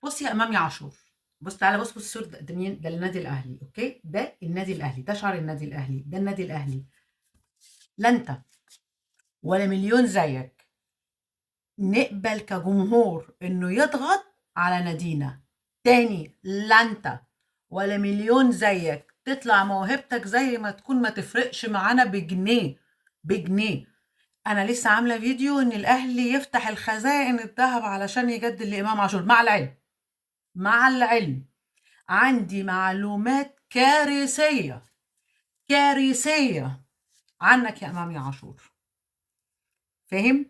بص يا امام يا عاشور، بص تعالى، بص بص الصورة ده مين؟ ده النادي الاهلي. okay، ده النادي الاهلي، ده شعار النادي الاهلي، ده النادي الاهلي. لا انت ولا مليون زيك نقبل كجمهور انه يضغط على نادينا تاني. لا انت ولا مليون زيك تطلع موهبتك زي ما تكون، ما تفرقش معانا بجنيه بجنيه. انا لسه عامله فيديو ان الاهلي يفتح الخزائن الذهب علشان يجدد لامام عاشور. مع العلم، مع العلم عندي معلومات كارثية كارثية عنك يا امام يا عاشور، فاهم؟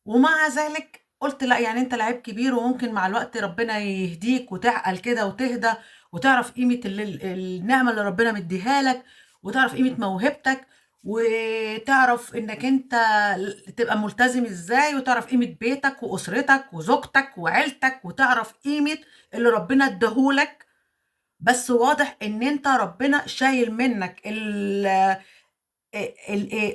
ومع ذلك قلت لا، يعني انت لعيب كبير وممكن مع الوقت ربنا يهديك وتعقل كده وتهدى وتعرف قيمة النعمة اللي ربنا مديها لك، وتعرف قيمة موهبتك، وتعرف انك انت تبقى ملتزم ازاي، وتعرف قيمة بيتك واسرتك وزوجتك وعيلتك، وتعرف قيمة اللي ربنا اداهولك. بس واضح ان انت ربنا شايل منك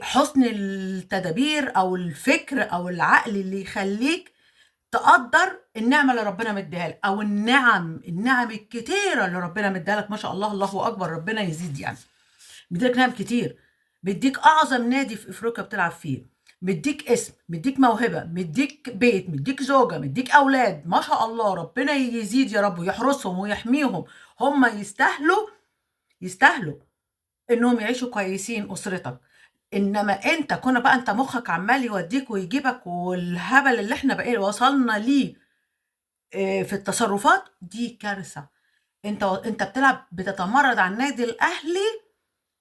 حسن التدابير او الفكر او العقل اللي يخليك تقدر النعمة اللي ربنا مديها لك، او النعم الكتيرة اللي ربنا مديها لك. ما شاء الله، الله اكبر، ربنا يزيد. مديلك نعم كتير، مديك اعظم نادي في افريقيا بتلعب فيه، مديك اسم، مديك موهبة، مديك بيت، مديك زوجه، مديك اولاد، ما شاء الله، ربنا يزيد يا رب ويحرسهم ويحميهم. هم يستاهلوا انهم يعيشوا كويسين اسرتك. انما انت كنا بقى انت مخك عمال يوديك ويجيبك، والهبل اللي احنا بقى وصلنا ليه، في التصرفات دي كارثة. انت بتلعب، بتتمرد على النادي الاهلي،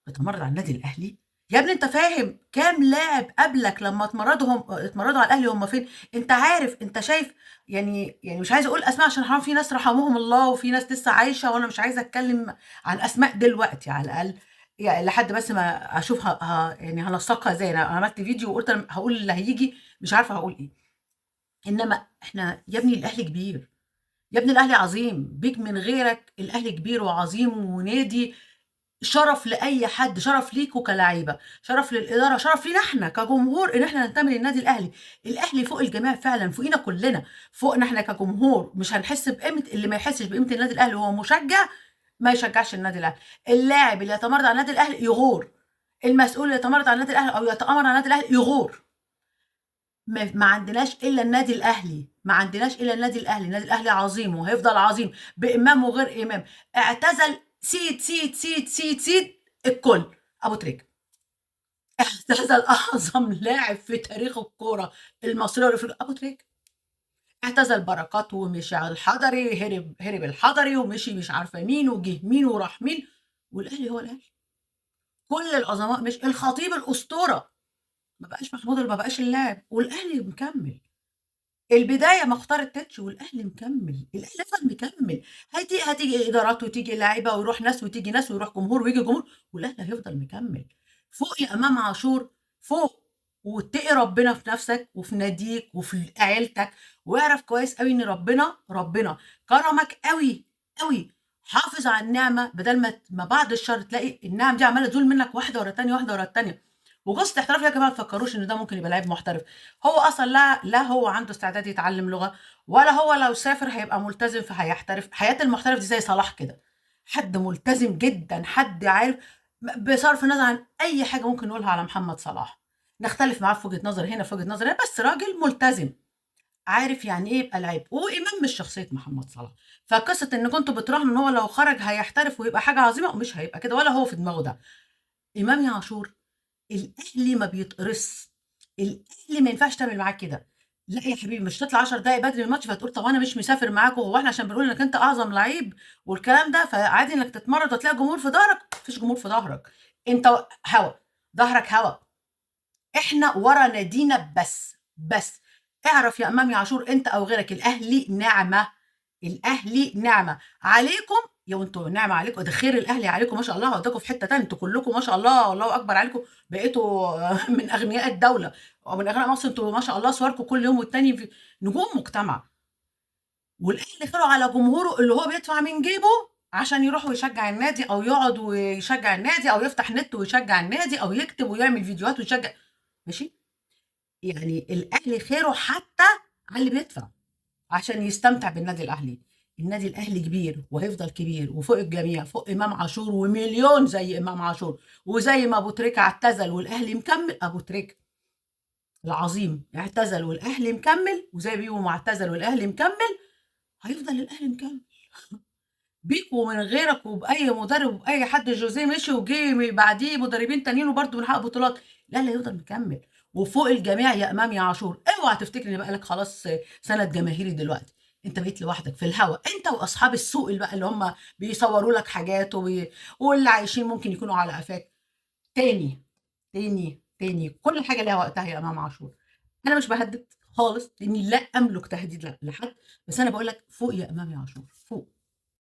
بتتمرد على النادي الاهلي يا ابني. انت فاهم كام لاعب قبلك لما اتمردوا على الاهلي هم فين؟ انت عارف، انت شايف، يعني مش عايزه اقول اسماء عشان حرام، في ناس رحمهم الله وفي ناس لسه عايشه، وانا مش عايزه اتكلم عن اسماء دلوقتي على الاقل، يعني لحد بس ما اشوف هنسقها ازاي. انا عملت فيديو وقلت انا هقول اللي هيجي، مش عارفه هقول ايه. انما احنا يا ابني الاهلي كبير يا ابني، الاهلي عظيم، بيك من غيرك الاهلي كبير وعظيم ونادي شرف لاي حد، شرف ليكوا كلاعيبه، شرف للادارة، شرف لينا احنا كجمهور ان احنا ننتمي للنادي الاهلي. الاهلي فوق الجميع فعلا، فوقينا كلنا، فوقنا احنا كجمهور. مش هنحس بقيمة اللي ما يحسش بقيمة النادي الاهلي وهو مشجع، ما يشجعش النادي الاهلي. اللاعب اللي يتمرد على النادي الاهلي يغور، المسؤول اللي يتمرد على النادي الاهلي او يتامر على النادي الاهلي يغور. ما عندناش الا النادي الاهلي، ما عندناش الا النادي الاهلي. النادي الاهلي عظيم وهيفضل عظيم بامام وغير امام. اعتزل سيد سيد سيد سيد سيد الكل، ابو تريكه اعتزل اعظم لاعب في تاريخ الكورة المصرية والافريقيه، ابو تريكه اعتزل بركات ومشي على الحضري، هرب الحضري ومشي مش عارفه مين وجه مين وراح مين، والاهلي هو الاهلي. كل العظماء مش الخطيب الاسطورة، ما بقاش محمود، ما بقاش اللاعب، والاهلي مكمل. البداية ما اختار التتش والاهلي مكمل، الاهلي فضل مكمل. هتيجي ادارات وتيجي لعيبة ويروح ناس وتيجي ناس ويروح جمهور ويجي جمهور، والاهلي هيفضل مكمل. فوق يا امام عاشور، فوق، واتقي ربنا في نفسك وفي ناديك وفي عيلتك، واعرف كويس قوي ان ربنا كرمك قوي قوي. حافظ على النعمة، بدل ما بعد الشر تلاقي النعم دي عماله تزول منك واحدة ورا الثانية، واحدة ورا الثانية. وقصة الاحتراف يا جماعة ما تفكروش ان ده ممكن يبقى لعيب محترف، هو اصلا لا هو عنده استعداد يتعلم لغة، ولا هو لو سافر هيبقى ملتزم فهيحترف. حياة المحترف دي زي صلاح كده، حد ملتزم جدا، حد عارف، بصرف النظر عن اي حاجة ممكن نقولها على محمد صلاح، نختلف معاه في وجهه نظر هنا في وجهه نظر هنا، بس راجل ملتزم عارف يعني ايه يبقى لعيب. وامام مش شخصية محمد صلاح، فقصة ان كنتوا بتراهنوا ان هو لو خرج هيحترف ويبقى حاجة عظيمة، مش هيبقى كده ولا هو في دماغه ده. امام يا عاشور الاهلي ما بيتقرص، الاهلي ما ينفعش تعمل معاه كده. لا يا حبيبي، مش تطلع 10 دقايق بدري من الماتش فتقول طب انا مش مسافر معاكم، هو احنا عشان بنقول انك انت اعظم لعيب والكلام ده فعادي انك تتمرد وتلاقي جمهور في ظهرك؟ مفيش جمهور في ظهرك، انت هوا، ظهرك هوا. احنا ورا نادينا بس. اعرف يا امام يا عاشور انت او غيرك، الاهلي نعمه، الاهلي نعمه عليكم يا وانتوا نعمه عليكم، ده خير الاهلي عليكم ما شاء الله، وداكم في حتة تانية، انتوا كلكم ما شاء الله الله اكبر عليكم، بقيتوا من اغنياء الدولة ومن اغنياء مصر، انتوا ما شاء الله صوركم كل يوم والتاني في نجوم مجتمع. والاهلي خيره على جمهوره اللي هو بيدفع من جيبه عشان يروح ويشجع النادي، او يقعد ويشجع النادي، او يفتح نت ويشجع النادي، او يكتب ويعمل فيديوهات ويشجع، ماشي؟ يعني الاهلي خيره حتى على اللي بيدفع عشان يستمتع بالنادي الاهلي. النادي الاهلي كبير وهيفضل كبير وفوق الجميع، فوق امام عاشور ومليون زي امام عاشور، وزي ما ابو تريكه اعتزل والاهلي مكمل، ابو تريكه العظيم اعتزل والاهلي مكمل، وزي بيبو ما اعتزل والاهلي مكمل، هيفضل الاهلي مكمل بيك ومن غيرك وباي مدرب وباي حد. جوزيه مشي وجه بعديه مدربين تانيين وبرده بنحقق بطولات، الاهلي هيفضل مكمل وفوق الجميع يا امام يا عاشور. اوعى تفتكر ان بقى لك خلاص سند جماهيري دلوقتي، انت بقيت لوحدك في الهوا، انت واصحاب السوق اللي بقى اللي هم بيصوروا لك حاجات واللي عايشين ممكن يكونوا على قفاك. تاني تاني تاني، كل حاجة ليها وقتها يا امام عاشور. انا مش بهدد خالص لاني لا املك تهديد لحد، بس انا بقول لك فوق يا امام يا عاشور، فوق.